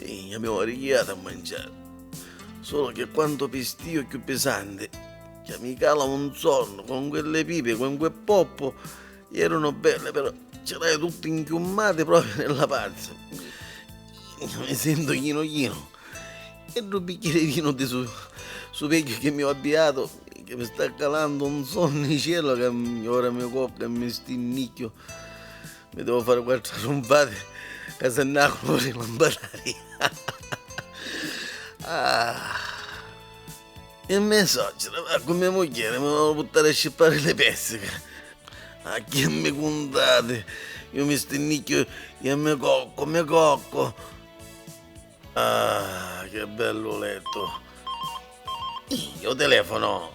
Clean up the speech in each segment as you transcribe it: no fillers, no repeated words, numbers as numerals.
Minchia, mi ho arrichiato a mangiare. Solo che quanto pistio chiù pisanti, che mi cala un sonno con quelle pipe, con quel poppo, erano belle, però ce l'hai tutte inchiummate proprio nella panza. Mi sento chino chino. E ddu bicchieri di vino di su, su vecchio che mi ho abbiato, che mi sta calando un sonnicello che ora mi cocco e mi stinnicchio. Mi devo fare quattro arrumpate ca s'annacunu puru i lampadari. Ah. E me suocera va cu me mugghieri mi volunu purtari a scippari li pessichi. Ah chi mi cuntati? Iu mi stinnicchiu e mi cocco, mi cocco. Ah, che bellu lettu. Ih, 'u telefono.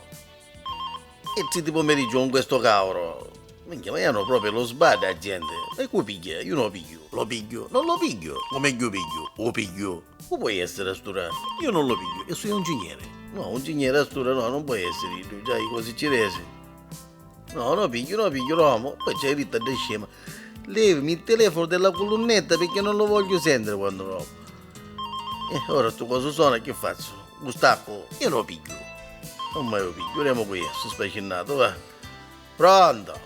E tri di pomeriggiu con questo cauru. Minchia, ma ianu propriu lu sbaddu 'a genti. Ma cu pigghia? Iu no pigghiu. Lo pigghiu? Non lo pigghiu. O megghiu pigghiu? U pigghiu. Cu po' essiri a st'ura? Iu non lo pigghiu e sugnu 'ncigneri. No, 'u 'ncigneri a st'ura no, non po' essiri iddu, già i cosi ci resi. No, no pigghiu, no pigghiu, Romu. Poi c'hai dittu a dda scema, levimi il telefono della culunnetta perché non lo voglio sentire quando romu. E ora stu cosu sona, chi fazzu? U staccu? Io no pigghiu. Non mai u pigghiu, videmu cu è, stu spacinnatu, va. Pronto?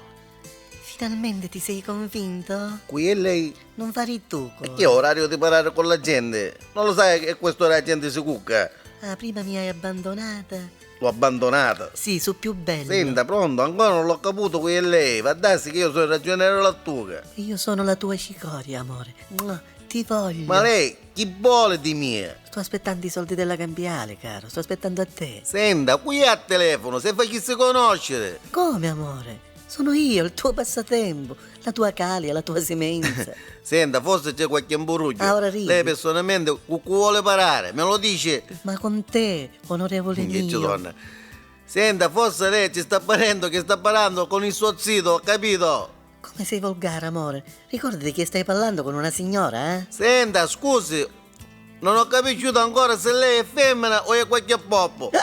Finalmente ti sei convinto? Cu è lei? Non fari tu E chi è orario di parrari con la gente? Non lo sai che a quest'ora la gente si cucca? Ah, prima mi hai abbandonata? L'ho abbandonata? Sì, su più bello. Senta, pronto, ancora non l'ho caputo cu è lei. Va darsi che io sono il ragioniere Lattuca. Io sono la tua cicoria, amore. Ti voglio. Ma lei chi vole di mia? Sto aspettando i soldi della cambiale, caro. Sto aspettando a te. Senta, cu è a telefono, se facissi conoscere. Come, amore? Sono io, il tuo passatempo, la tua calia, la tua semenza. Senta, forse c'è qualche imburuggio. Ah, ora ridi. Lei personalmente cu cu vole parrare, me lo dice? Ma con te, onorevole Che mio. donna. Senta, forse lei ci sta parendo che sta parlando con il suo zito, ho capito? Come sei volgare, amore. Ricordati che stai parlando con una signora, eh? Senta, scusi, non ho capito ancora se lei è femmina o è qualche poppo. Ah,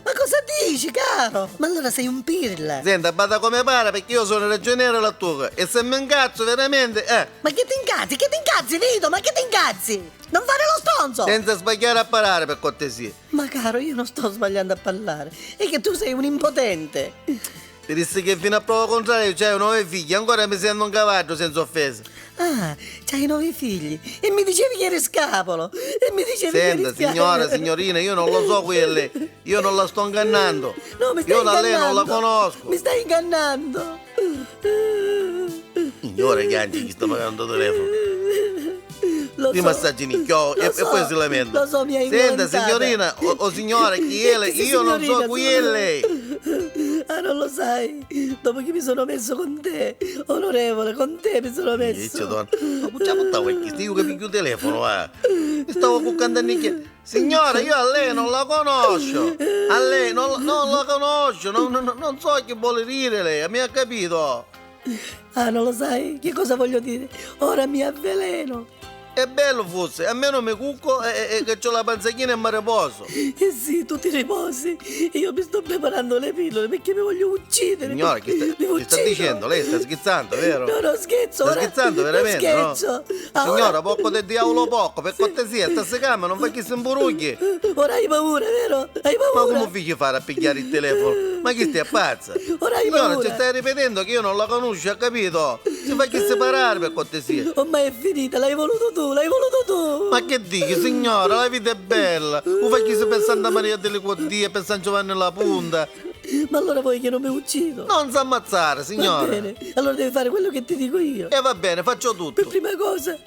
ma cosa dici, caro? Ma allora sei un pirla. Senta, bada come pare perché io sono ragioniere Lattuca e se mi incazzo veramente, eh. Ma che ti incazzi? Che ti incazzi, Vito? Ma che ti incazzi? Non fare lo stronzo! Senza sbagliare a parlare, per cortesia. Ma caro, io non sto sbagliando a parlare. È che tu sei un impotente. Ti dissi che fino a prova contraria c'hai nove figli, ancora mi sento un cavallo senza offesa. Ah, c'hai nove figli e mi dicevi che eri scapolo. E mi dicevi che eri Senta, scapolo. signora, signorina, io non lo so qui è lei. Io non la sto ingannando. No, mi stai Io da lei non la ingannando. conosco. Mi stai ingannando. Signora chiangi chi sta pagando il telefono. Lo Prima so. sta ginocchio Lo e, e so, poi si lamenta. Lo so, mi hai Senta, violentata. signorina o, o signora, chi è lei? Che Io non so signorina chi è sono? lei. Ah, non lo sai. Dopo che mi sono messo con te, onorevole, con te mi sono messo. Dice donna, ma cuccia buttavo qui, io che piglio il telefono, eh. Mi stavo cuccando a nicchia. Signora, io a lei non la conosco. A lei non, non la conosco, non, non- non so che vuole dire lei, mi ha capito? Ah, non lo sai che cosa voglio dire? Ora mi avveleno. È bello fosse, almeno mi cucco e, e, e che c'ho la panzachina e mi riposo. Eh sì, tu ti riposi. Io mi sto preparando le pillole perché mi voglio uccidere. Signora, che sta, Mi che sta uccido. dicendo? Lei sta scherzando, vero? No, no, scherzo. Sta ora- scherzando veramente, non scherzo. no? Ah, Signora, ora- poco del diavolo poco, per cortesia, sta secando, non fa che si imburugli. Ora hai paura, vero? Hai Ma paura? come figli fare a pigliare il telefono? Ma chi stai pazza? Ora hai Signora, paura. ci stai ripetendo che io non la conosco, ha capito? Si fa che separare per cortesia. Ormai è finita, l'hai voluto tu, l'hai voluto tu. Ma che dici, signora? La vita è bella. O fa che per Santa Maria delle Quoddie, per San Giovanni la Punta. Ma allora vuoi che non mi uccido? Non si ammazzare, Va signora. bene, allora devi fare quello che ti dico io. E va bene, faccio Per tutto. prima cosa,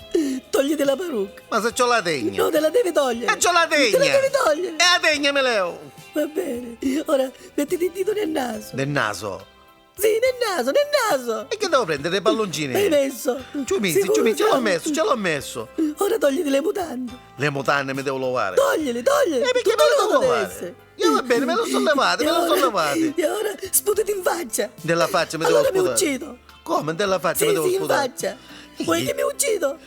togliti la parrucca. Ma se c'ho la tegna. No, te la devi togliere. E c'ho la tegna. Te la devi togliere. E la tegna me leo. Va bene. Ora mettiti il dito nel naso. Nel naso. Sì, nel naso, nel naso. E che devo prendere? Le palloncine? L'hai messo. Ciumizzi, Sicuro, ciumizzi, ce l'ho siamo? messo, ce l'ho messo. Ora togliti le mutande. Le mutande mi devo lavare. Toglili, toglili. E perché Tutto me le devo nudo deve lavare? essere. Io va bene, me lo sono levate, me E lo sono ora- levate. E ora sputati in faccia. Della faccia mi allora devo mi sputare. uccido. Come? Della faccia Sì, mi devo sì, in sputare? faccia. Vuoi che mi uccido?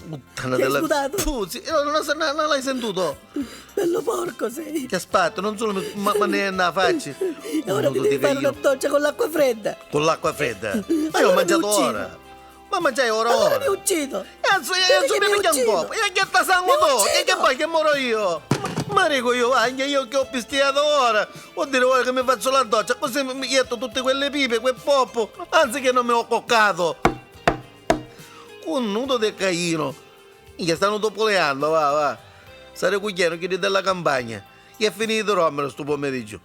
Puttana Ti hai della... sputato? Tu, sì, no, non, non, non l'hai sentito? Bello porco sei. Che aspetto, non solo mi- ma, ma ne la faccia. E ora ti devi fare una doccia con l'acqua fredda. Con l'acqua fredda. Ma io ho Allora mi mangiato uccido. ora. Ma mangiai ora Allora ora. mi uccido. Cazzo, io Vedi io che mi mi piglia un uccido. po'. E che ta sangue Mi tu? E uccido. che poi che moro io? Ma dico io, anche io che ho pistiato ora. Vuol dire ora che mi faccio la doccia, così mi jetto tutte quelle pipe, quel poppo, anzi che non mi ho coccato. Un nudo del Caino. Che stanno dopoleando, va, va. Sarei cucchiaino chi della campagna. Che è finito Romero sto pomeriggio.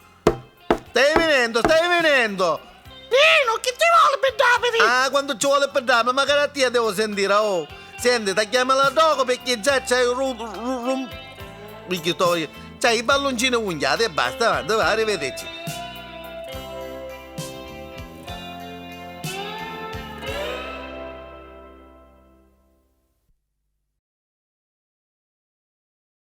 Stai venendo, stai venendo! Nino, che ti vuole per darmi? Ah, quando ci vuole per darmi, magari a te devo sentire, oh. Senti, ti chiamala dopo perché già c'hai un ru... ru... ru... Minchia, sto- C'hai i palloncini unghia e basta, avanti, va, arrivederci.